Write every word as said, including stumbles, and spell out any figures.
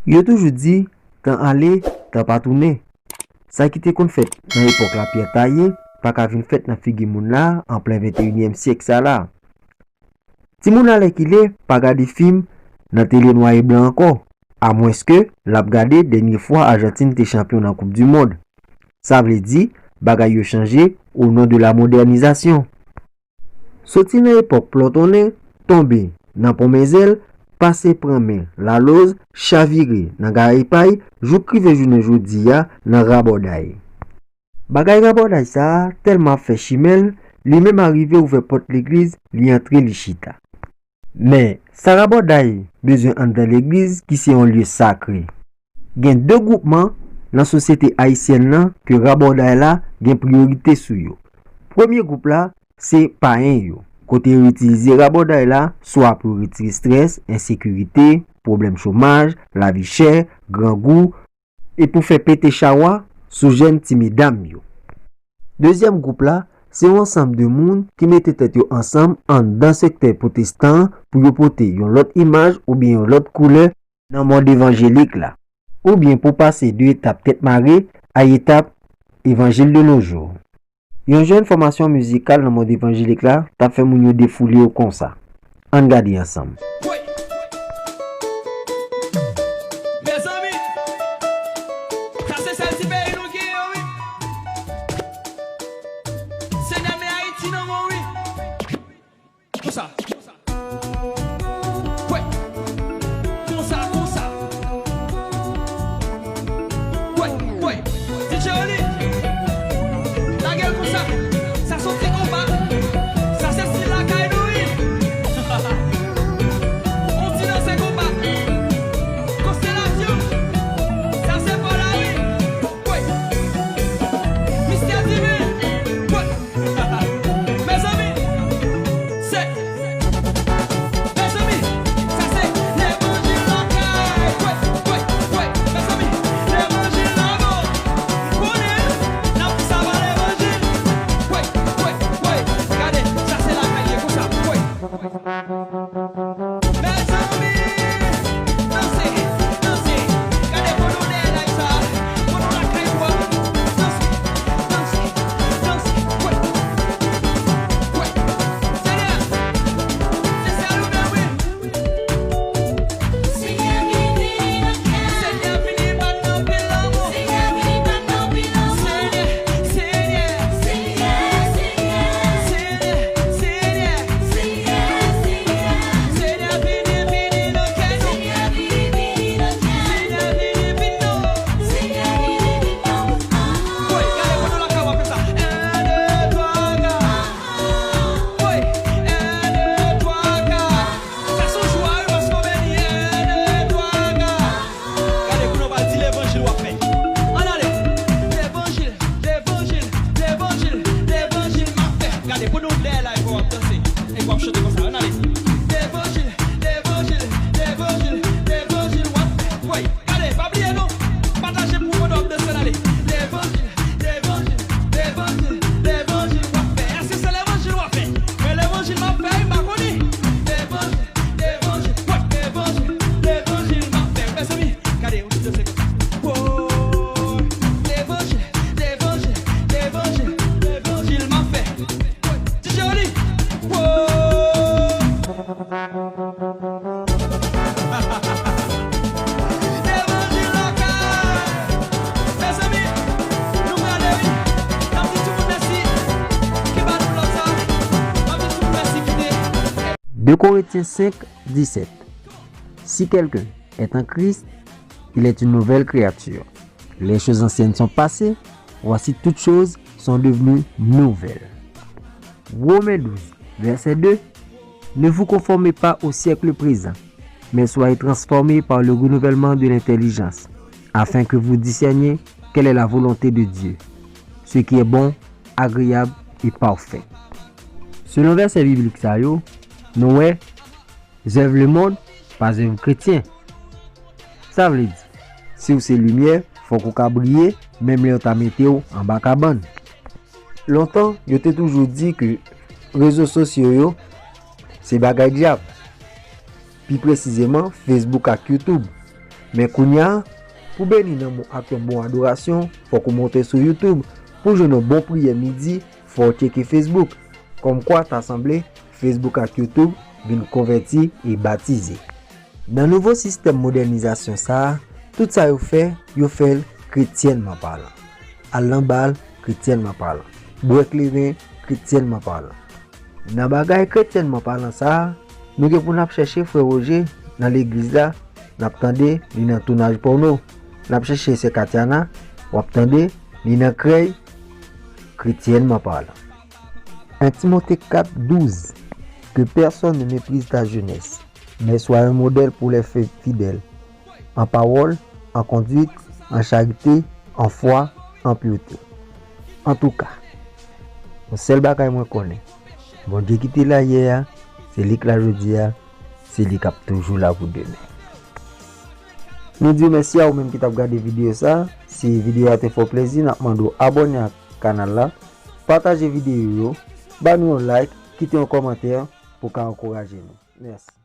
Yo toujou di, tan ale, tan pa tounen. Sa ki te konn fèt nan epòk lapyè taye pa ka vin fèt nan figi moun la an plen venteyinyèm syèk sa la. Timoun alèkile pa gade fim nan tele nwa e blan ankò, amwenske l ap gade dènye fwa Ajantin te chanpyon nan Koup di Mond. Sa vle di, bagay yo chanje o non de la modènizasyon. Soti nan epòk plòtonnen, tonbe nan pon Menzèl, pase pran men Laloz, chavire nan Garèy Pay, jouk rive jounen jodi a nan Rabòday. Bagay rabòday sa a tèlman ap fè chimè l, li menm arive ouvè pòt legliz, li antre, li chita. Men, sa rabòday bezwen anndan legliz ki se yon lye sakre? Gen de gwoupman nan sosyete ayisyèn nan ke rabòday la gen priyorite sou yo. Premye gwoup la, se payen yo, kote yo itilize rabòday la swa pou yo retire estrès, ensekirite, pwoblèm chomaj, lavi chè, grangou, e pou fè pete chawa sou jèn ti medam yo. Dezyèm gwoup la, se yon ansanm de moun ki mete tèt yo ansanm anndan sektè pwotestan an pou yo pote yon lòt imaj oubyen yon lòt koulè nan mond evanjelik la, oubyen pou pase de etap tèt mare a etap evanjil de nos jours. Yon jèn fòmasyon mizikal nan mond evanjelik la t ap fè moun yo defoule yo konsa. Ann gade ansanm. Mezanmi, sa se sèl ti peyi nou genyen, wi. Senyè, men Ayiti nan men w, wi. Konsa. Kwè. Konsa, konsa. Kwè, kwè. D J Oli. Lage l konsa. Sa se yon ti konpa. Sa se stil lakay nou, wi. On ti danse konpa. Konstelasyon. Sa se pa la, wi. Kwè. Mistè diven. Kwè. Mezanmi, se, mezanmi, sa se levanjil lakay. Kwè, kwè, kwè. Mezanmi, levanjil la, non. Konnen, n ap di sa pa levanjil. Kwè, kwè, kwè. Gade, sa se lakay ye konsa. Kwè. Mezanmi, danse, danse. Gade kote w dèyè live sa. Kote w lakay ou a. Danse, danse, danse. Kwè. Kwè. Senyè. Se sèl ou menm, wi. Senyè vini, Senyè vini ban nou anpil lanmou. Senyè vini ban nou anpil lanmou. Senyè, Senyè. Senyè, Senyè. Senyè, Senyè. Senyè, Senyè. Senyè vini, vini nan kè nou. Senyè vini, vini nan kè nou. Senyè vini, vini nan. Senyè vini, vini nan. Woy, gade kote w lakay w ap fè sa. Un, deux, trois, gade. Woy, un, deux, trois, gade. Sa se yon jwa, wi, paske w beni. Un, deux, trois, gade. Gade, kounye a w pral di levanjil w ap fè. Ann ale. Levanjil, levanjil, levanjil, levanjil m ap fè. Gade, pandan w dèyè la, epi w ap danse, epi w ap chante konsa. Ann ale. Levanjil, levanjil, levanjil, levanjil w ap fè. Woy, gade, pa bliye non. Pataje pou mwen, w ap danse, ann ale. Levanjil, levanjil, levanjil, levanjil w ap fè. Èske se levanjil w ap fè? Men levanjil m ap fè, wi, m pa konnen. Levanjil, levanjil, kwè, levanjil, levanjil m ap fè. Mezanmi, gade, yon ti danse konsa. Woy, levanjil, levanjil, levanjil, levanjil m ap fè. Woy, D J Oli. Woy. Levanjil lakay. Mezanmi, nou prale, wi. N ap di tout moun mèsi. Kenbe nou lòt sa. N ap di tout moun mèsi, kite. Deux Corinthiens cinq, dix-sept. Si quelqu'un est en Christ, il est une nouvelle créature. Les choses anciennes sont passées, voici toutes choses sont devenues nouvelles. Romains douze, verset deux. Ne vous conformez pas au siècle présent, mais soyez transformés par le renouvellement de l'intelligence, afin que vous discerniez quelle est la volonté de Dieu, ce qui est bon, agréable et parfait. Selon vèsè biblik sa yo, nou wè, zèv lemonn pa zèv kretyen. Sa vle di, si w se limyè, fòk ou ka briye, menm lè yo ta mete w anba kabann. Lontan, yo te toujou di ke rezo sosyo yo se bagay dyab, pi presizeman Facebook ak YouTube. Men kounye a, pou beni nanm ou ak yon bon adorasyon, fòk ou monte sou YouTube. Pou jwenn yon bon priyè midi, fò w tcheke Facebook. Kòmkwa ta sanble, Facebook ak YouTube vin konvèti e batize. Nan nouvo sistèm modènizasyon sa a, tout sa yo fè, yo fè l kretyènman palan. Al nan bal, kretyènman palan. Bwè kleren, kretyènman palan. Nan bagay kretyènman palan sa a, nou gen pou n ap chèche frè Woje nan legliz la, n ap tande li nan tounaj pòno. N ap chèche sè Katiana, w ap tande li nan krèy, kretyènman palan. En Timote kat douz, Que personne ne méprise ta jeunesse, mais sois un modèle pour les fi- fidèles, en parole, en conduite, en charité, en foi, en pureté. Antouka, yon sèl bagay mwen konnen, Bondye ki te la yè a, se li k la jodi a, se li k ap toujou la pou demen. Nou di w mèsi a ou menm ki t ap gade videyo sa. Si videyo a te fè w plezi, n ap mande w abòne ak kanal la, pataje videyo yo, ba nou yon like, kite yon kòmantè pou w ka ankouraje nou. Mèsi.